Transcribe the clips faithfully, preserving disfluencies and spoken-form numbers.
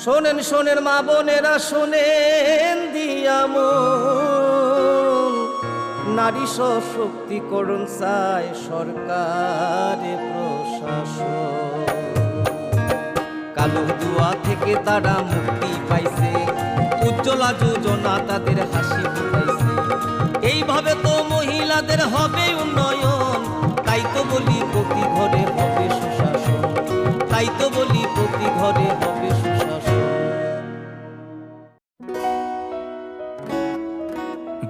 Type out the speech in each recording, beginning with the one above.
শোনেন, শোনেন মা বোনেরা, শোনেন দিয়া মন, নারী সশক্তিকরণ চায় সরকারে প্রশাসন। কালো ধোঁয়া থেকে তারা মুক্তি পাইছে, উজ্জ্বলা যোজনা তাদের হাসি ফুটাইছে। এইভাবে তো মহিলাদের হবে উন্নয়ন, তাই তো বলি প্রতি ঘরে হবে সুশাসন, তাই তো বলি প্রতি ঘরে হবে সুশাসন।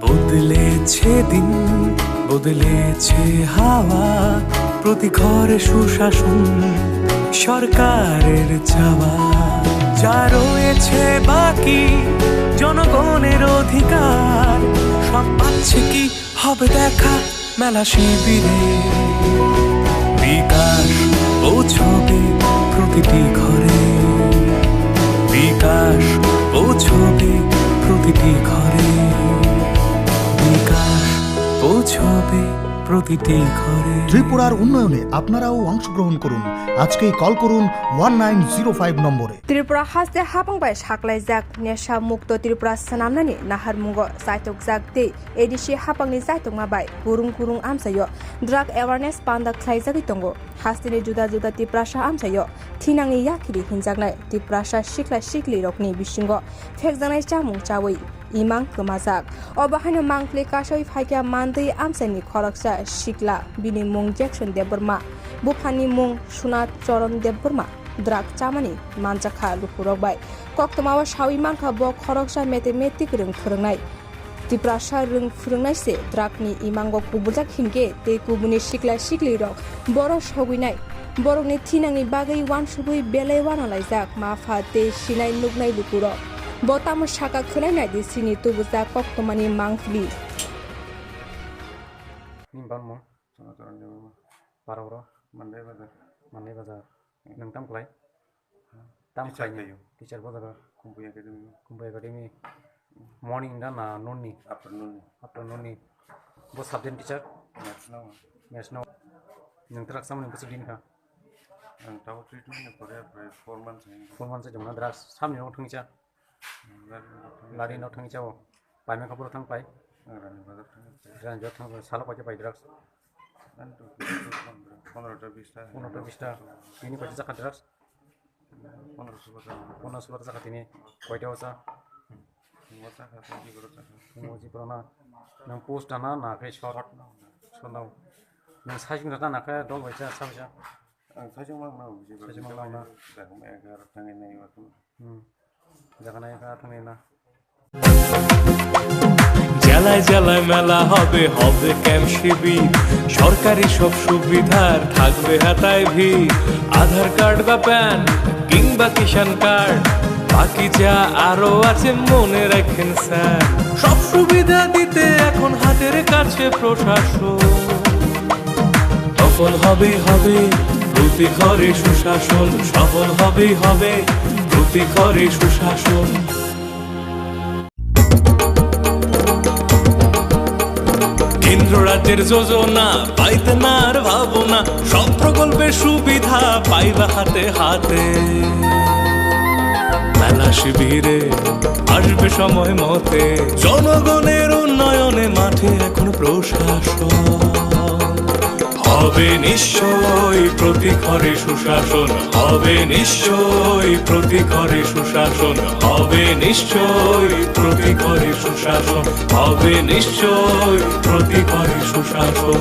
বদলেছে দিন, বদলেছে হাওয়া, প্রতি ঘরে সুশাসন সরকারের চাওয়া। যা রয়েছে বাকি জনগণের অধিকার, সব পাচ্ছে কি হবে দেখা মেলা শিবিরে। বিকাশ পৌঁছবে প্রতিটি ঘরে, বিকাশ পৌঁছবে প্রতিটি ঘরে, বিকাশ পৌঁছবে প্রতিটি ঘরে। ত্রিপুরার উন্নয়নে আপনারাও অংশগ্রহণ করুন। আজকেই কল করুন ওয়ান নাইন জিরো ফাইভ নম্বরে। Tripura haste hapang bai saklaijak nesha mukto Tripura swnamnani naharmungo chaitokjak tei A D C hapangni chaitokma bai kurung kurung amchaio drug awareness panda khlaijagwi tongo. Hasteni juda juda Tiprasa amchaio thinangni yakhiri hinjaknai Tiprasa sikla siklirokni bisingo phekjaknai chamung chawi imang kwmajak. Obo haino mangpli kasoi phaikha mandwi amchaini khoroksa sikla, bini mung Jackson Debbarma, buphani mung Suna Choron Debbarma. Drug chamani manjakha lukurok bai. Koktwmao sawi mankha bo khoroksa mathematics rwng phwrwngnai. Tiprasa rwng phwrwngnai se drug ni imango kubuljak hinkhe tei kubuni sikla siklirok boro sogwinai. Borokni thinangni bagwi uansugwi belai uanalaijak ma pha tei sinai nuknai lukurok. Bo tamo saka khwnai naidi sini tubujak koktwmani mangpli. Nini barmung? Chwngno chwrwng de baba. Para oro? Mandai bazar. Mandai bazar. Hmm. Nwng tam khlai? Hmm. Tam teacher khlai ni? Teacher bo jaga? Kumbui Academy. Kumbui Academy. Morning da na noon ni? Afternoon ni. Afternoon ni. Bo subject teacher? Maths no. Maths no. Nwng twrak samani bwswk din kha? Ang tabo treatment ni pore prai four months hai. Four months hai jongna drugs samni no thangcha. Lari no thangcha o. Paima kha boro thang pai. Rani bazar thang pai. Rani bazar thang pai. Salo paikha pai drugs. Ang to pondro ta bis ta. Pondro ta bis ta. Tini paikha jakha drugs. Pondro soba ta. Pondro soba ta jakha tini. Koita o cha? Mo cha kha, tini goro cha kha. Mo ji corona. Nang post dana na khe short. Short na. Short na. Nang sajung dana na khe dol bai cha, sa bai cha. Ang sajung mang na, sajung mang na. Jaga ma egar thang nai wa tu. Hmm. Jaga nai ka thang na. জেলায় জেলায় মেলা হবে, হবে ক্যাম্প শিবির। সরকারি সব সুবিধার থাকবে হাতায় ভিড়। আধার কার্ড বা প্যান কিংবা কিষাণ কার্ড, বাকি যা আরো আছে মনে রাখেন স্যার। সব সুবিধা দিতে এখন হাতের কাছে প্রশাসন। সফল হবেই হবে প্রতি ঘরে সুশাসন, সফল হবেই হবে প্রতি ঘরে সুশাসন। কেন্দ্র রাজ্যের যোজনা পাইতে না আর ভাবনা, সব প্রকল্পের সুবিধা পাইবা হাতে হাতে। মেলা শিবিরে আসবে সময় মতে, জনগণের উন্নয়নে মাঠে এখন প্রশাসন। হবে নিশ্চয়ই প্রতি ঘরে সুশাসন, হবে নিশ্চয়ই প্রতি ঘরে সুশাসন, হবে নিশ্চয়ই প্রতি ঘরে সুশাসন, হবে নিশ্চয়ই প্রতি ঘরে সুশাসন।